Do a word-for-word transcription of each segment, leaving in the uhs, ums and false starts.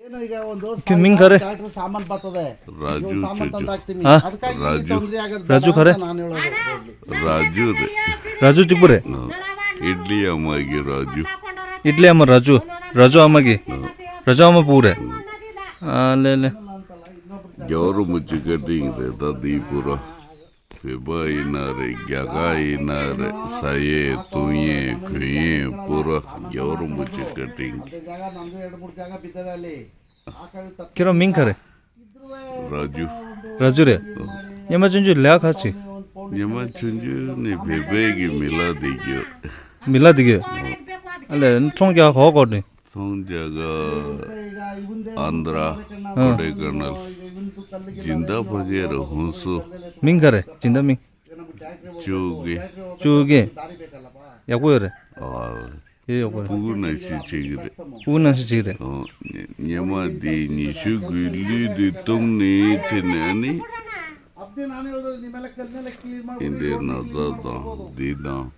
ཁྱོད་མིང་ག་རེ། ར་ཇུ་ཅོ་ཅོ། ཨ། ར་ཇུ། ར་ཇུ་ག་རེ། ར་ཇུ་གཅིག་པུ་རེད། ཨིཊ་ལི་ཨ་མ་གི་ར་ཇུ། ཨིཊ་ལི་ཨ་མ་ར་ཇུ། ར་ཇུ་ཨ་མ་གི། ར་ཇུ་ཨ་མ་སྤུ་གུ་རེད། ཨ་ལེ་ལེ། རྒྱལ་བ་རིན་པོ་ཆེ་བཀའ་དྲིན་རེད། ད་འདིའི་སྤུ་ར། བོད་པ་ཡིན་ན་རེད། རྒྱ་གར་ཡིན་ན་རེད། ཟ་ཡས་བཏུང་ཡས་གོན་ཡས་སྤུ་ར་རྒྱལ་བ་རིན་པོ་ཆེ་བཀའ་དྲིན་གྱིས། ཁྱེད་རང་མིང་ག་རེ། ར་ཇུ། ར་ཇུ་རེད། ཉི་མ་ཆུང་ཆུང་ལས་ཀ་ག་རེ་བྱེད། ཉི་མ་ཆུང་ཆུང་ནས་བོད་པའི་གི་མི་ལ་འདེད་རྒྱུ། མི་ལ་འདེད་རྒྱུ། ཨ་ལས་ཚོང་རྒྱག་གོ་གོ་ནི། ཚོང་རྒྱག་ག་ཨན་དྲ། ཨ། ཀོ་ཌེ་ཀ་ནལ། སྦྱིན་བདག་ཕ་གིར་ཧུན་སུ། མིང་ག་རེ། སྦྱིན་བདག་མིང་། ཅོ་ཀེ། ཅོ་ཀེ། ཡག་པོ་ཡོད་རེད། ཨ། ཡོད། ཡག་པོ་རེད། སྤུ་གུ་ནང་བཞིན་བྱེད་ཀྱི་རེད། སྤུ་གུ་ནང་བཞིན་བྱེད་ཀྱི་རེད། ཨོ། ཉི་མ་འདི་ཉི་ཤུ་དགུའི་གླུད་འདི་བཏུང་ནས་བྱས་ནས་ནི། ཨིན་དེ་ན་ཟ་དང་འདི་དང་།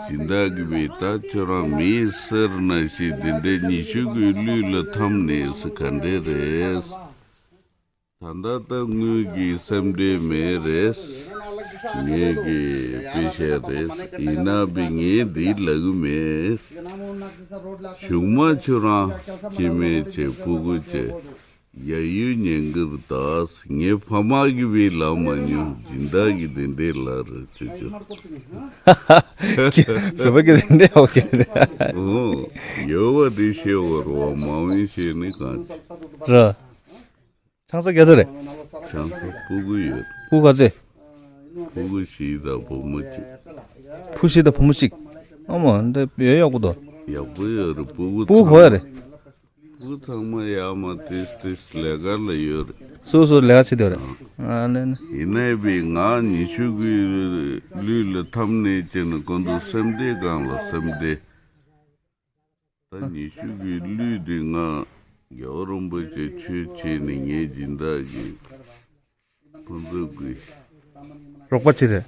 སྦྱིན་བདག་གིས་བས་ད་ཁྱོད་རང་མི་གསེར་ནང་བཞིན་འདི་འདྲའི་ཉི་ཤུ་དགུའི་གླུད་ལ་འཐམས་ནས་སུ་ག་འདྲ་རེད། ད་ལྟ་ད་དངུལ་གྱི་སེམས་ཁྲལ་མེད་རེད། ངས་ཀྱི་དཔེ་བཤད་རེད། ཡིན་ན་བི་ངས་འདི་ལབ་གི་མེད། གཞུག་མ་ཁྱོད་རང་སྐྱེ་དམན་བྱས་སྤུ་གུ་བྱས་ཡ་ཡུལ་ཉན་གི་རེད་ད། ངའི་ཕ་མ་གི་བི་ལབ་མ་མྱོང་། སྦྱིན་བདག་གི་དེ་འདྲས་ལབ་རེད་ཅེས་བྱས། བོད་པ་གི་དེ་འདྲས་ཨོ་ཁེ་རེད། ཨོ། ཡོད་པ་དེ་བཤད་དགོས་རེད་བ། མ་འོངས་བཤད་ནི་གང་ཅི། ར། ཆང་ས་རྒྱ་ཚ་རེད། ཆང་ས་སྤུ་གུ་ཡོད། སྤུ་གུ་ག་ཚད། སྤུ་གུ་བཞི་དང་བུ་མོ་གཅིག་བུ་བཞི་དང་བུ་མོ་གཅིག་ཨ་མ་འདི་ཡོད། ཡག་པོ་འདུག་ཡག་པོ་ཡོད་རེད། སྤུ་གུ་སྤུ་གུ་ག་ཚད་རེད། སྤུ་གུ་ཚང་མ་ཡར་མར་ཏིས་ཏིས་ལས་ཀ་ལ་ཡོད་རེད། སོ་སོ་ལས་ཀ་བྱེད་དེ་རེད། ཨ་ལེ་ནི། ཡིན་ནའི་བི་ང་ཉི་ཤུ་དགུའི་གླུད་ལ་འཐམས་ནས་བྱས་ནས་ཁོང་ཚོ་སེམས་ཁྲལ་སྒང་ལ་སེམས་ཁྲལ། ད་ཉི་ཤུ་དགུའི་གླུད་དེ་ང་རྒྱལ་བ་རིན་པོ་ཆེ་ཆོས་བྱས་ནས་ངའི་སྦྱིན་བདག་གིས་ཁོང་ཚོ་གིས་རོགས་པ་བྱེད་ཟེར།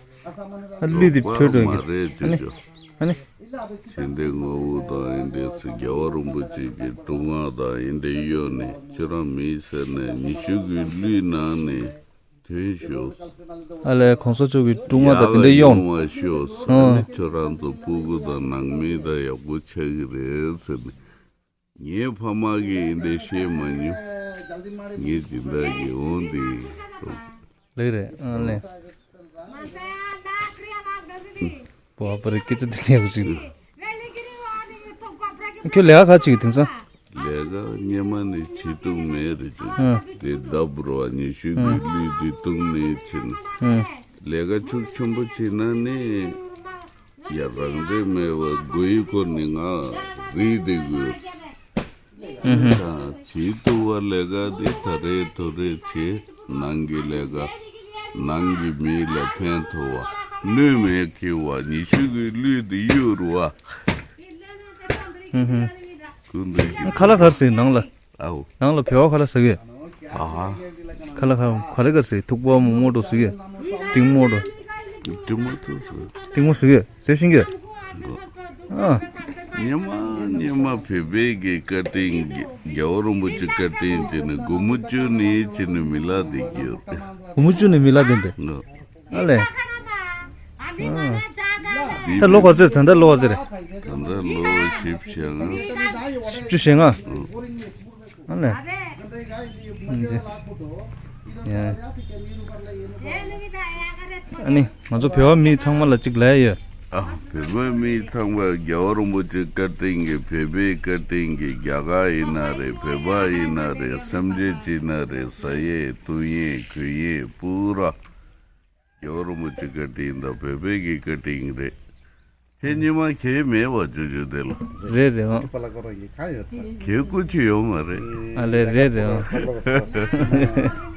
ཨ་གླུད་དེ་རོགས་པ་འཕྲོད་འགྲོ་མ་གི་རེད་ཨ་ཅོ་ནི། ཅོ། ཨ་ནི། ཕྱི་ལྡན་ངོ་བོ་དང་ཨིན་དེ་ཚོ་རྒྱལ་བ་རིན་པོ་ཆེ་གི་དཀྲུག་ངག་དང་ཨིན་དེ་གཡོག་ནས་ཁྱོད་རང་མི་ཟེར་ནས་ཉི་ཤུ་དགུའི་གླུད་ནང་ནས། ཐོན་ཤོག་ཨ་ལས་གོང་ས་མཆོག་གི་དཀྲུག་ངག་དང་དེ་འདྲ་གཡོག་ཡག་ཡོང་བ་ཤོག་ཨ་ནི་ཁྱོད་རང་ཚོ་སྤུ་གུ་དང་ནང་མི་དང་ཡག་པོ་ཆགས་ཀྱི་རེད་ཟེར་ནས། ངའི་ཕ་མ་གིས་འདི་བཤད་མ་མྱོང་། ངའི་སྦྱིན་བདག་གིས་འོང་དེ། ལེགས་རེད། ཨ་ལས། བ་པ་རི་སྐད་ཆ་དེ་འདྲ་ཞིག་ཁྱོད་ལས་ཀ་ག་ཅིག་དེང་སང་། ལས་ཀ་སྔོན་མ་ནས་བྱེད་ཐུབ་མེད་རེད་ཅེས། ཨ། དེ་ལྡབ་རོ་བ་ཉི་ཤུ་ཨ་གི་གླུད་དེ་བཏུང་ནས་ཕྱིན། ཨ། ལས་ཀ་ཤུགས་ཆེན་པོ་བྱེད་ན་ནི། ཡ་རང་འདོད་མེད་པ་དགོས་ཡི་སྐོར་ནི་ང་རིག་བསྡད་དགོས། ཨ་ཧུ། ད་བྱེད་ཐུབ་པ་ལས་ཀ་དེ་ད་རེས་ཐོ་རེས་བྱེད། ནང་གི་ལས་ཀ། ནང་གི་མི་ལ་ཕན་ཐོགས་པ། གནོད་མེད་ཁེ་བ། ཉི་ཤུ་གི་གླུད་དེ་གཡུག་རུ་བ། ཨ་ཧུ། ཀུན་ཏུ་ཁ་ལག་ག་རེ་ཟེར་ནང་ལ། ཨའོ། ནང་ལ་བེ་བ་ཁ་ལག་ཟ་གི། ཨ་ཧ། ཁ་ལག་ག་ག་རེ་ག་རེ་ཟེར། ཐུག་པ་མོག་མོག་འདྲ་ཟ་གི། ཏིང་མོག་འདྲ། ཏིང་མོག་ཏུ་ཟ། ཏིང་མོག་ཟ་གི། ཟེར་ཤེས་གི། ཨ། ཉི་མ་ཉི་མ་བོད་པའི་གི་བཀའ་དྲིན་གྱི་རྒྱལ་བ་རིན་པོ་ཆེ་བཀའ་དྲིན་གྱིས་ནི་སྒོར་མོ་བཅུ་ནི་བྱས་ནི་མི་ལ་དེ་གི་ཡོད། སྒོར་མོ་བཅུ་ནི་མི་ལ་དེ་འདི། ཨ་ལས། ཨ། ད་ལོ་ག་ཚོད་རེད། ད་ལྟ་ལོ་ག་ཚོད་རེད། ད་ལྟ་ལོ་བཞི་བཅུ་ཞེ་ལྔ། བཞི་བཅུ་ཞེ་ལྔ། ཨ་ལས། ཨ་ནི། ཡ། ཨ་ནི་ང་ཚོ་བོད་པ་མི་ཚང་མ་ལ་གཅིག་ལབ་ཡོད། ཨ། བོད་པ་མི་ཚང་མ་རྒྱལ་བ་རིན་པོ་ཆེ་བཀའ་དྲིན་གྱིས། བོད་པའི་བཀའ་དྲིན་གྱིས། རྒྱ་གར་ཡིན་ན་རེད། བོད་པ་ཡིན་ན་རེད། སེམས་ཅན་ཅིག་ཡིན་ན་རེད། ཟ་ཡས་བཏུང་ཡས་གོན་ཡས་སྤུ་གུ་ར། རྒྱལ་བ་རིན་པོ་ཆེ་བཀའ་དྲིན་དང་བོད་པའི་གི་བཀའ་དྲིན་རེད། ཁྱེད་ཉི་མ་ཁྱེད་མེད་པ་བཅུ་བཅུ་དེ་ལ། རེད་རེད་ཨང་། ཁྱེད་སྐུ་ཅི་ཡོད་མ་རེད། ཨ་ལས་རེད་རེད་ཨང་།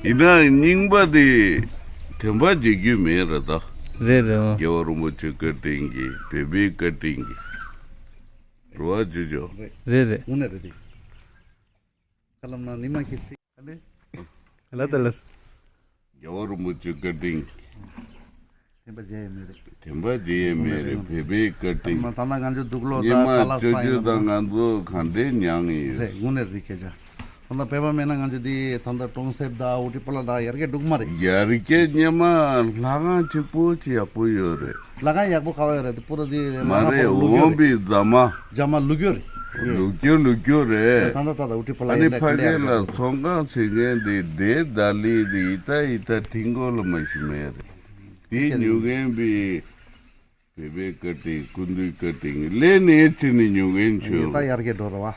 ཡིན་ན་རྙིང་པ་དེ་དྲན་པ་བརྗེད་རྒྱུ་མེད་རེད་ད། རེད་རེད་ཨང་། རྒྱལ་བ་རིན་པོ་ཆེ་བཀའ་དྲིན་གྱིས། བོད་པའི་བཀའ་དྲིན་གྱིས། རེད་བ་བཅུ་བཅུ། རེད་རེད། དངོས་གནས་རེད་དེ། ཁ་ལམ་ན་ཉི་མ་ཁྱེད་ཚིག་ལ་ད་ལ། རྒྱལ་བ་རིན་པོ་ཆེ་བཀའ་དྲིན་གྱིས། དྲན་པ་བརྗེད་ཡས་མེད་རེད། དྲན་པ་བརྗེད་ཡས་མེད་རེད། བོད་པའི་བཀའ་དྲིན། ད་ལྟ་ང་ཚོ་འདུག་ལོ་ད་ཉི་མ་ད་ལ་བཅུ་བཅུ་དང་ང་ཚོ་ག་འདྲའི་མྱངས་ཡོད། རེད་དངོས་གནས་རེད་སྐད་ཆ། ད་ཕེབས་པ་མེད་ན་ང་ཚོ་འདི་ད་ལྟ་གྲོང་གསེབ་དང་ཨུ་ཏི་པ་ལ་དང་ཡར་རྒྱས་འགྲོ་གི་མ་རེད། ཡར་རྒྱས་སྔོན་མ་ལྷ་ཁང་གཅིག་པོ་ཅིག་ཡག་པོ་ཡོད་རེད། ལྷ་ཁང་ཡག་པོ་ག་བ་ཡོད་རེད། དེ་པུ་ར་དེ་མ་ལྷ་ཁང་རེད། པོ་ལུག་འོང་ཡོད་རེད། པའི་རྫ་མ། རྫ་མ་ལུག་ཡོད་རེད། ལུག་ཡོད་ལུག་ཡོད་རེད། ད་ལྟ་ད་ལྟ་ཨུ་ཏི་པ་ལ་ཨ་ནི་ཡིན་ན་ཕ་གི་ལ་ཚོང་ཁང་ཟེར་མཁན་དེ་དེ་ད་ལི་དེ་ཡི་ད་ཡི་ད་ཐིང་གོ་ལ་མ་ཤི་མེད་རེད། དེ་ཉོ་མཁན་པའི། བོད་པའི་བཀའ་དྲིན་སྐུ་མདུན་བཀའ་དྲིན་ལས་ནས་ཅི་ནས་ཉོ་མཁན་ཡིན་ད་ཆོས། ཡར་རྒྱས་འགྲོ་ར་བ།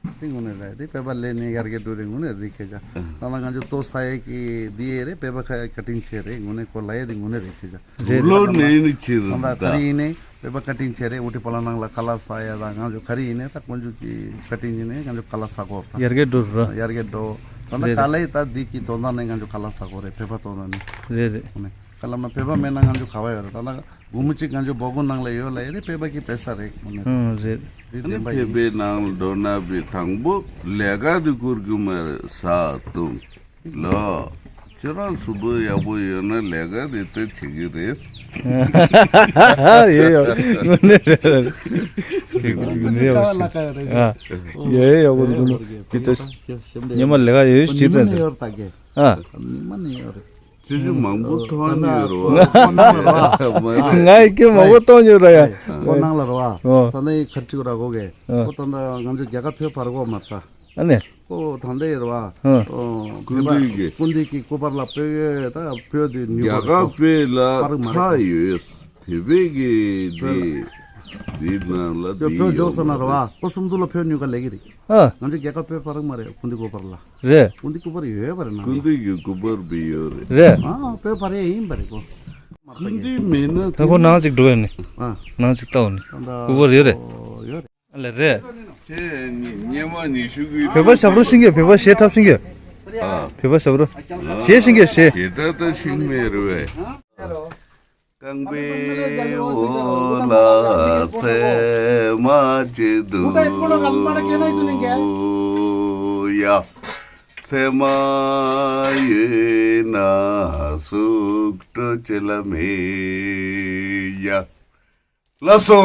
དེ་དངོས་གནས་རེད། དེ་བོད་པ་ལས་ནས་ཡར་རྒྱས་འགྲོ་རེད་དངོས་གནས་རེད་ཁྱེད་ཅག་ད་ལྟ་ང་ཚོ་ལྟོ་ཟ་ཡས་ཀྱི་འདི་ཡས་རེད། བོད་པ་ཁ་བཀའ་དྲིན་ཆེ་རེད། དངོས་གནས་ཁོ་ལ་ཡས་དེ་དངོས་གནས་རེད་ཁྱེད་ཅག་རེད། ལོ་ནས་ནི་ཆེ་རེད་ད་ད། ག་རེ་ཡིན་ནས་བོད་པ་བཀའ་དྲིན་ཆེ་རེད། ཨུ་ཏི་པ་ལ་ནང་ལ་ཁ་ལག་ཟ་ཡས་ད་ང་ཚོ་ག་རེ་ཡིན་ནས་ད་དཀོན་མཆོག་གི་བཀའ་དྲིན་ཡིན་ནས་ང་ཚོ་ཁ་ལག་ཟ་གོ་ར་ད། ཡར་རྒྱས་འགྲོ་ར། ཡར་རྒྱས་འགྲོ། ད་ལྟ་རེད་ག་ལ་ཡི་ད་འདི་གི་དོན་དག་ནས་ང་ཚོ་ཁ་ལག་ཟ་གོ་རེད། བོད་པ་དོན་དག་ནས། རེད་རེད། དངོས་གནས་ག་ལ་མ་བོད་པ་མེད་ན་ང་ཚོ་ག་བ་ཡོད་ར་ད་ལྟ། སྒོར་མོ་གཅིག་ང་ཚོ་སྦོ་གོ་ནང་ལ་ཡོད་ལ་ཡོད་རེད། བོད་པ་གི་པེ་ས་རེད་དངོས་གནས། ཨང་རེད། དེ་ཨ་ནི་བདེན་པ་ཡིན། བོད་པའི་ནང་ལ་འགྲོ་ན་བི་དང་པོ་ལས་ཀ་དེ་བསྐུར་གི་མ་རེད། ཟ་བཏུང་ལོ། ཁྱོད་རང་གཟུགས་པོ་ཡག་པོ་ཡོད་ན་ལས་ཀ་དེ་ལྟ་བྱེད་ཀྱི་རེད། ཡོད་ཡོད། དངོས་གནས་རེད། དེ་དངོས་གནས་རེད། ཡོད་ཡོད་ཡག་པོ་འདུག་ནོ། ཀི་ཏོ། ཉི་མ་ལས་ཀ་ཡོད་ཞུས་ཙང་ཟེར། ཨ། ཉི་མ་ནས་ཡོད་རེད། ཅི་ཅི་མང་པོ་མཐོང་ཡོད་རེད་བ། ཁོ་ནང་ལ་རེད་བ། ང་ཡི་སྐད་མང་པོ་གཏོང་ཡོད་ར་ཡ། ཁོ་ནང་ལ་རེད་བ། ཨོ། ད་ནི་ཁར་ཅིག་ར་གོ་གེ། ཨོ། ཁོ་ད་ནི་ང་ཚོ་རྒྱ་གར་ཕེབས་བར་གོ་མ་ད། ཨ་ནི། ཁོ་ད་ནི་རེད་བ། ཨོ། སྐུ་མདུན་གྱི། སྐུ་མདུན་གྱི་སྐུ་པར་ལ་ཕེབས་ཡོད་ད་ཕེབས་དུས་ཉུ་རྒྱ་གར་ཕེབས་ལ་ཚ་ཡོད། བོད་པའི་གི་འདི་འདི་ནང་ལ་འདི་ཕེབས་འཇོག་ས་ན་རེད་བ། ཁོ་སུམ་མདོ་ལ་ཕེབས་ཉུ་ག་ལེགས་ཀྱི་རེད། ཨ། ང་ཚོ་རྒྱ་གར་ཕེབས་བར་མ་རེད་སྐུ་མདུན་སྐུ་པར་ལ། རེད། སྐུ་མདུན་སྐུ་པར་ཡོད་པ་རེད་ན། སྐུ་མདུན་གྱི་སྐུ་པར་བི་ཡོད་རེད། རེད། ཨ་པེ་པར་ཡིན་པ་རེད་གོ། སྐུ་མདུན་མེད་ན། ད་ཁོ་ནང་ཅིག་འགྲོ་ཡ་ནི། ཨ། ནང་ཅིག་ལྟ་འོ་ནི། ད་ལྟ་སྐུ་པར་ཡོད་རེད། ཨོ་ཡོད་རེད། ཨ་ལས་རེད། ཁྱེད་ཉི་སྙེ་མ་ཉི་ཤུ་གི། བོད་པ་ཞབས་བྲོ་ཤེས་ཀྱི་བོད་པ་གཞས་འཁྲབ་ཤེས་ཀྱི། ཨ། བོད་པ་ཞབས་བྲོ། གཞས་ཤེས་ཀྱི་གཞས། གཞས་འཁྲབ་ད་ཤེས་མེད་རེད་བས། རྐང་པའི་འོག་ལ་ཚེར་མ་ཅིག་འདུག་ཡ། ཚེར་མ་ཡོད་ན་ཟུག་སྤྲོ་ཅི་ལ་མེད་ཡ། ལགས་སོ།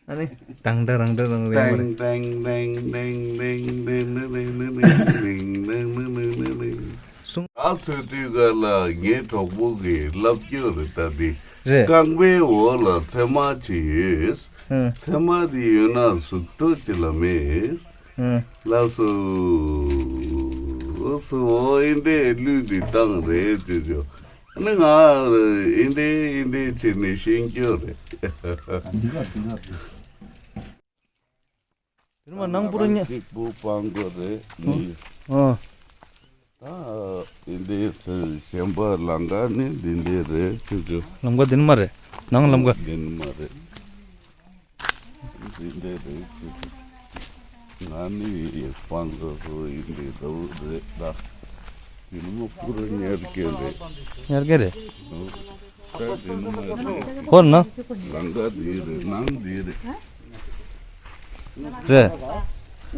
ཨ་ནི། དང་ད་རང་ད་རང་རེད་མ་རེད། ཏེང་ཏེང་ཏེང་ཏེང་ཏེང་ཏེང་ཏེང་ཏེང་ཏེང་ཏེང་ཏེང་ཏེང་ཏེང་ཏེང་ཏེང་ཏེང་། གསུང་། ད་ཚོད་དུས་ག་ལ་ངའི་གྲོགས་པོ་གིས་ལབ་སྐྱོ་རེད་ད་འདི། རེད། རྐང་པའི་འོག་ལ་ཚེར་མ་ཅིག་ཡོད། ཨང་། ཚེར་མ་དེ་ཡོད་ན་ཟུག་སྤྲོ་ཅི་ལ་མེད། ཨང་། ལགས་སོ། ཨོ་སོ་ཨོ་ཨིན་དེ་གླུ་འདི་བཏང་རེད་ཅོ་ཅོ། ཨ་ནི་ང་ཨིན་དེ་ཨིན་དེ་བྱས་ནས་ཤེས་སྐྱོ་རེད། འདི་ག་འདི་ག་འདི། དེ་ནི་མ་ནང་པུ་ར་ཉ། གཅིག་པུ་སྤང་དགོས་རེད་ནི། ཨ། ད་ཨིན་དེ་གཞན་པ་ལམ་ཀ་ནི་འདི་འདི་རེད་ཅོ་ཅོ། ལམ་ཀ་འདི་ནི་མ་རེད། ནང་ལམ་ཀ། འདི་ནི་མ་རེད། འདི་འདི་རེད་ཅོ་ཅོ། ང་ནི་སྤང་དགོས་སོ་ཨིན་དེ་ད་རེད་ད། དེ་ནི་མ་པུ་ར་ཉར་སྐྱེ་རེད། ཉར་སྐྱེ་རེད། ཨོ། ཧོར་ན། ལམ་ཀ་འདི་རེད་ནང་འདི་རེད། རེད།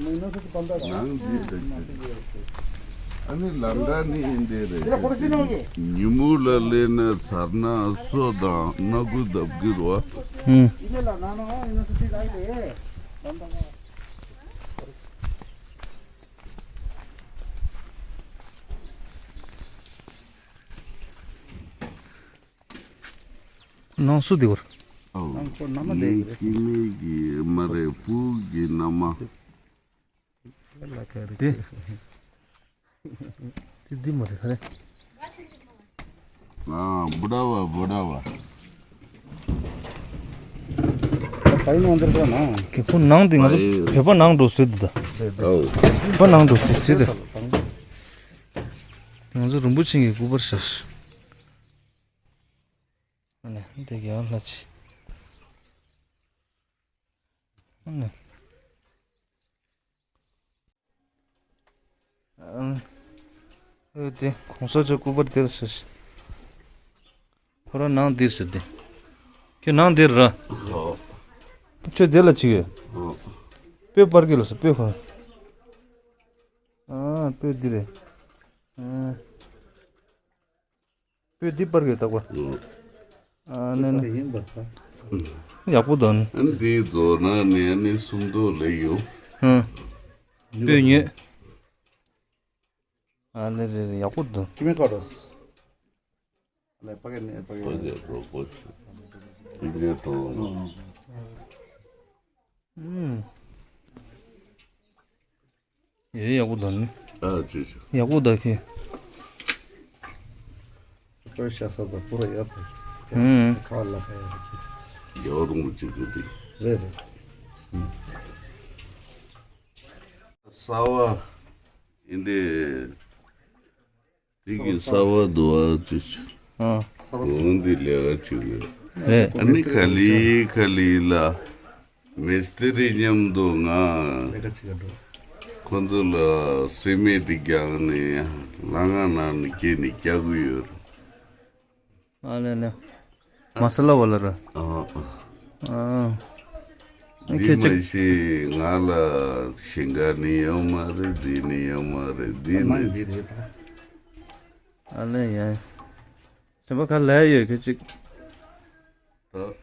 ནང་འདི་རེད། ཨ་ནི་ལམ་ཀ་ནི་འདི་རེད། ཉིན་མོ་ལ་སླེབས་ན་ཚར་ན་སོ་དང་སྣ་ཁུ་བརྡབ་གི་རོ། ཧུམ། ནང་སུ་དེ་བར། ཨོ། ནང་ཁོ་མནའ་མ་དེ་ངའི་རེད། སྐྱེ་དམན་གྱི་མ་རེད་བུ་གི་མནའ་མ། དེ། དེ་འདི་མ་རེད་ཧ་རེ། ཨ་བུ་ཌ་བ་བུ་ཌ་བ། ད་ཕའི་ནང་འདིར་འགྲོ་ན། ཁེ་ཁོ་ནང་དེ་ང་ཚོ་བོད་པ་ནང་འགྲོ་ཟེར་དུ་ད། ཨོ། བོད་པ་ནང་འགྲོ་ཟེར་ཅི་དེ། ང་ཚོ་རིན་པོ་ཆེ་གི་སྐུ་པར་ཤར། ཨ་ནི་འདི་ག་ཡང་ལྷ་ཆེ། ཨ་ནི། ཨ་ནི། ཨེ་དེ་གོང་ས་མཆོག་སྐུ་པར་དེར་ཟེར་ཞིག་ཁོ་རང་ནང་འདིར་ཟེར་དེ། ཁྱོད་ནང་འདིར་ར། ཨོ། ཁྱོད་དེ་ལ་ཅིག་ཡོད། ཨོ། སྤོས་པར་གི་ལ་ཟེར་སྤོས་ཁོ། ཨ་སྤོས་འདི་རེད། ཨ། པོད་འདི་པར་གི་བཏགས་པ། ཨ་ནི་ནི། ཡག་པོ་དང་། ཨ་ནི་འདིའི་རྫོགས་ན་ནི་ཨ་ནི་སུམ་མདོ་ལས་ཡོང་། ཨ། སྤོས་ཉོས། ཨ་ལེ་རེ་རེ་ཡག་པོ་འདུག་ཁྱི་མེད་ཀ་རོ། ལེ་པ་གེ་ནེ་པ་གེ། པ་གེ་རོ་པོ་ཆུ། པིན་གེ་ཏོ། ཨུམ། ཡེ་ཡག་པོ་འདུག་ནི། ཨ་ཅི་ཅི། ཡག་པོ་འདུག་ཁྱི། པོ་ཤ་ས་ད་པུ་ར་ཡར་ཏེ། ཨུམ། ཁ་ལ་ཁ་ཡར་ཏེ། ཡོ་རུང་ཅི་གི་ཏེ། རེ་རེ། ས་བ། ཨིན་དེ། དེ་གི་ས་བ་དུ་བ་ཅི་ཅི། ཨ། གོང་དེ་ལས་ཀ་ཅི་གི། རེད། ཨ་ནི་ག་ལི་ག་ལི་ལ། མི་སྟེ་རི་མཉམ་དུ་ང་། ལས་ཀ་ཅི་ག་འགྲོ། ཁོ་ཚོ་ལ་སེ་མེད་དེ་རྒྱག་ནས་ལ་ང་ནང་ནས་སྐྱེས་ནས་རྒྱག་གི་ཡོད་རེད། ཨ་ལེ་ལེ། མ་ས་ལ་བ་ལ་ར། ཨ། ཨ། འདི་ཁྱེད་མ་ཅིག་ཤེས་ང་ལ་ཞིང་ཁ་ནི་ཡོད་མ་རེད། འདི་ནི་ཡོད་མ་རེད། འདི་ནི། ཨ་ལེ་ཡ། གཞན་པ་ག་ལ་ཡོད་ཁྱེད་ཅིག་ད།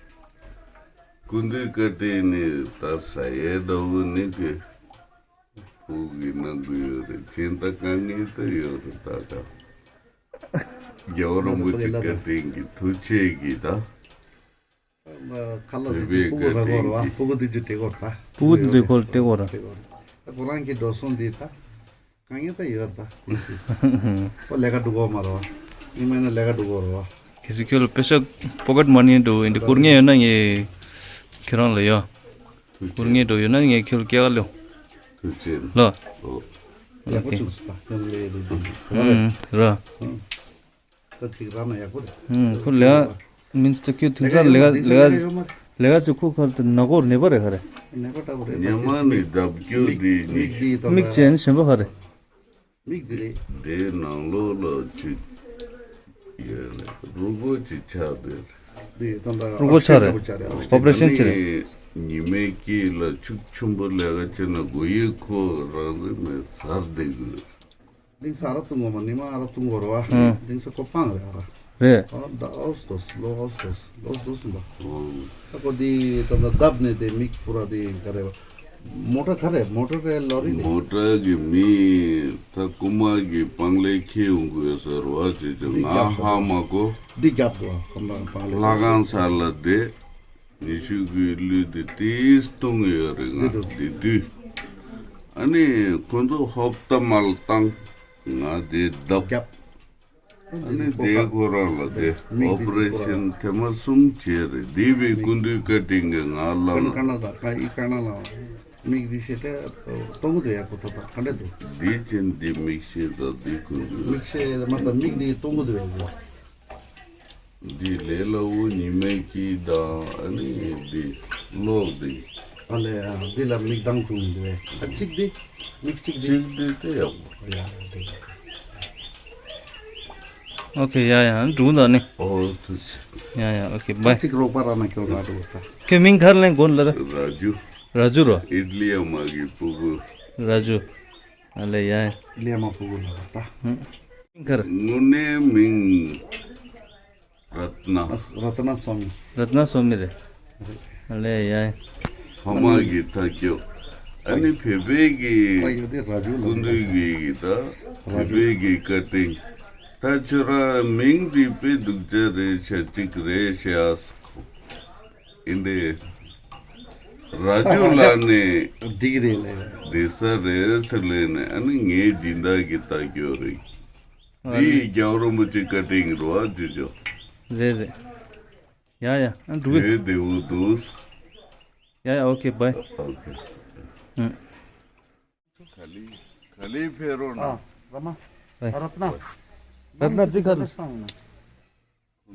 སྐུ་མདུན་བཀའ་དྲིན་ནི་ད་ས་ཡའི་འདྲ་བོ་ནི་གི། ཕུག་གི་གནང་གི་ཡོད་རེད། ཁྱེད་ད་དཀའ་ངལ་ད་ཡོད་རེད་ད་ད། རྒྱལ་བ་རིན་པོ་ཆེ་བཀའ་དྲིན་གྱི་ཐུགས་རྗེ་གིས་ད། ཁ་ལ་དེ་བོད་པའི་ཕུག་བཀའ་ར་གོ་ར་བ། དྲིན་གྱི། ཕུག་དེ་ཅི་དྲེ་གོ་ར་ད། ཕུག་དེ་ཅི་གོ་དྲེ་གོ་ར། དྲེ་གོ་ར། ཁོ་རང་གི་འགྲོ་སོང་འདི་ད། དཀའ་ངལ་ད་ཡོད་ད། ཁོ་ལས་ཀ་འགྲོ་གོ་མ་ར་བ། ཉི་མ་ན་ལས་ཀ་འགྲོ་གོ་ར་བ། གལ་སྲིད་ཁྱོད་ལ་པེ་ཤག་པོ་ཀེཊ་མ་ནི་འགྲོ་ཡིན་དེ་བསྐུར་ངེས་ཡོད་ན་ངས་ཁྱོད་རང་ལ་ཡོད། ཐུགས་རྗེ། སྐུར་ངེས་འགྲོ་ཡོད་ན་ངས་ཁྱོད་ལ་སྐྱེལ་ག་ལེའོ། ཐུགས་རྗེ་ཆེ། ལོ། ཨོ། ཡག་པོ་བྱུང་སོང་ད་ཡང་ལས་རེད་འདུག་ཨུམ་ར། ད་ཅིག་ར་ན་ཡག་པོ་རེད། ཨུམ་ཁོ་ལས་ཀ་མིན་ཙི་ཁྱོད་དུས་ཚར་ལས་ཀ་ལས་ཀ་ལས་ཀ་ཅིག་ཁོ་ཁར་དུ་ན་གོར་ནེ་པ་རེད་ཁ་རེད། ནེ་པ་ལྟ་བུ་རེད། ཉི་མ་ནི་ལྡབ་སྐྱོ་འདི་ནི། མིག་ཅན་གཞན་པ་ཁ་རེད། མིག་འདི་རེད། དེའི་ནང་ལོགས་ལ་ཅིག་ཡོད་རེད། རུས་ཁོག་ཅིག་ཆག་འདི་རེད། འདི་ད་ལྟ་རུས་ཁོག་ཆག་རེད། ཨོ་པ་རེ་ཤན་བྱས་རེད། ཉི་མའི་དཀྱིལ་ལ་ཆུ་ཆེན་པོ་ལས་ཀ་བྱས་ན་མགོ་ཡི་ཁོག་རང་རེད་མེད་ཚར་བསྡད་དགོས། དེང་སང་ཨ་རག་བཏུང་དགོས་མ། ཉི་མ་ཨ་རག་བཏུང་དགོས་རེད་བ། ཨང་། དེང་སང་ཁོ་སྤང་རེད་ཨ་རག་རེད། ཨ་ད་ཨོ་སི་ཏོ་སི་ལོ་ཨོ་སི་ཏོ་སི་ལོ་ཨོ་སི་ཏོ་སི་འབའ། ཨང་། ད་ཁོ་དེ་ད་ད་བརྡབ་ནས་དེ་མིག་པུ་ར་དེ་ག་རེ་བ། མོ་ཊ་ག་རེ་མོ་ཊ་རེད་ལོ་རི་རེད། མོ་ཊ་གི་མི་ད་རྐུ་མ་གི་སྤང་ལེ་ཁྱེར་ཡོང་དགོས་ཟེར་བ་ཅེས་ཀྱང་ང་ཧ་མ་གོ། འདི་རྒྱབ་འདུག་བ་ཁོ་མ་སྤང་ལེ། ལྷ་ཁང་ས་ལ་བསྡད། ཉི་ཤུ་གི་ལུས་དེ་ཏིས་བཏུང་ཡོད་རེད་ང་འདི་དུས། ཨ་ནི་ཁོ་ཚོ་ཧོབ་ཏ་མལ་བཏང་ང་དེ་བརྡབ། རྒྱབ། ཨ་ནི་དེ་ཁོ་རང་ལ་དེ་ཨོ་པ་རེ་ཤན་ཐེངས་མ་གསུམ་བྱས་རེད། དེ་བས་སྐུ་མདུན་བཀའ་དྲིན་གྱིས་ང་བླངས། ཀ་ན་ད་ཀ་ཨི་ཀ་ན་ལ་མིག་འདི་ཤེས་ཏེ་གཏོང་གི་འདུག་ཡ། ཁོ་ད་ད་ག་འདྲ་འདུག་འདི་ཅན་འདི་མིག་ཤེས་ད་འདི་ཁོ་འདུག་མིག་ཤེས་མ་ད་མིག་འདི་གཏོང་གི་འདུག་ཡ། འདི་ལས་སླ་བོ་ཉི་མའི་དཀྱིལ་དང་ཨ་ནི་འདི་གློག་འདི། ཨ་ལས་ཨ་འདི་ལ་མིག་མདངས་བྱུང་འདུག་བས། ཨ་གཅིག་འདི་མིག་གཅིག་འདི། གཅིག་འདི་དེ་ཡག་པོ། ཡ་འདི། ཨོ་ཁེ་ཡ་ཡ་འགྲུང་ད་ནི། ཨོ་ཐུགས་རྗེ་ཆེ། ཡ་ཡ་ཨོ་ཁེ་བའི། གཅིག་རོགས་པ་ར་ན་ཁྱོད་ར་འགྲོ་ད། ཁྱོད་མིང་ག་རེ་ལེན་དགོས་ལ་ད། ར་ཇུ། ར་ཇུ་རོ། ཨིཊ་ལི་ཨ་མ་གི་ཕྲུ་གུ། ར་ཇུ། ཨ་ལེ་ཡ་ཡ། ལེ་མ་ཕྲུ་གུ་ལ་ད། ཧུམ། མིང་ག་རེ། དངོས་གནས་མིང་། རཏྣ། རཏྣ་སྭ་མི། རཏྣ་སྭ་མི་རེད། ཨ་ལེ་ཡ་ཡ། ཕ་མ་གི་ཐ་སྐྱོ། ཨ་ནི་བོད་པའི་གི། ད་ཡོད་དེ་ར་ཇུ་ལ། སྐུ་མདུན་གི་གི་ད། བོད་པའི་གི་བཀའ་དྲིན། ད་ཁྱོད་རང་མིང་འདི་དཔེ་སྡུག་ཅག་རེད་ཤག་གཅིག་རེད་ཤག་ཨིན་དེ། ར་ཇུ་ལ་ནི། འགྲིག་རེད་ལེ། འགྲིག་ས་རེད་ཟེར་ལེ་ནི་ཨ་ནི་ངའི་སྦྱིན་བདག་གི་ལྟ་སྐྱོ་རེད། འདི་རྒྱལ་བ་རིན་པོ་ཆེ་བཀའ་དྲིན་རེད་བ་ཅོ་ཅོ། རེད་རེད། ཡ་ཡ་ཨ་འགྲོ་གི། བོད་བདེ་བོ་འདུག་ཡ་ཡ་ཨོ་ཁེ་བའི། ཨོ་ཁེ། ཨུ། ག་ལེ་ག་ལེ་ཕེབས་རོགས་གནང་། ཨ་ར་མ། ཨེ། རཏྣ། རཏྣ་འདི་ག་རེ། ཁོང་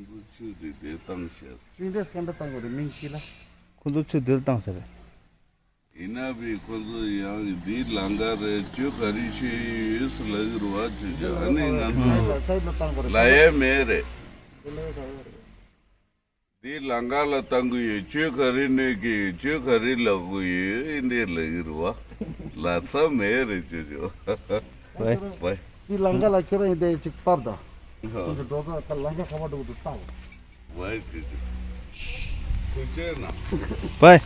ཚོ་ཆུ་དེ་དེ་བཏང་ཤག་ཅིང་དེ་སྐད་འདྲ་བཏང་དགོས་རེད་མིང་ཅི་ལ། ཁོང་ཚོ་ཆུ་དེར་བཏང་ས་རེད། ཡིན་ན་བི་ཁོང་ཚོ་ཡང་འདི་ལང་ཀ་རེད་ཆུ་ག་རེ་ཆུ་ཡོད་ལ་གི་རུ་བ་ཆུ་ཆུ་ཨ་ནི་ང་ཚོ་ལ་ཡ་མེད་རེད། འདི་ལང་ཀ་ལ་བཏང་གི་ཡོད་ཆུ་ག་རེ་གནོད་ཀྱི་ཡོད་ཆུ་ག་རེ་ལ་གི་ཡོད་འདི་ལ་གི་རུ་བ་ལ་ས་མེད་རེད་ཆུ་ཆུ། བའི། བའི། འདི་ལང་ཀ་ལ་ཁྱེད་རང་ཡིན་དེ་ཅིག་བབས་ད། ཁོང་ཚོ་འགྲོ་ས་ད་ལང་ཀ་ཁ་བ་འགྲོ་གི་འདུག་ལྟ་བ། བའི་ཆུ་ཆུ། ཐུགས་རྗེ་གནང་། བའི།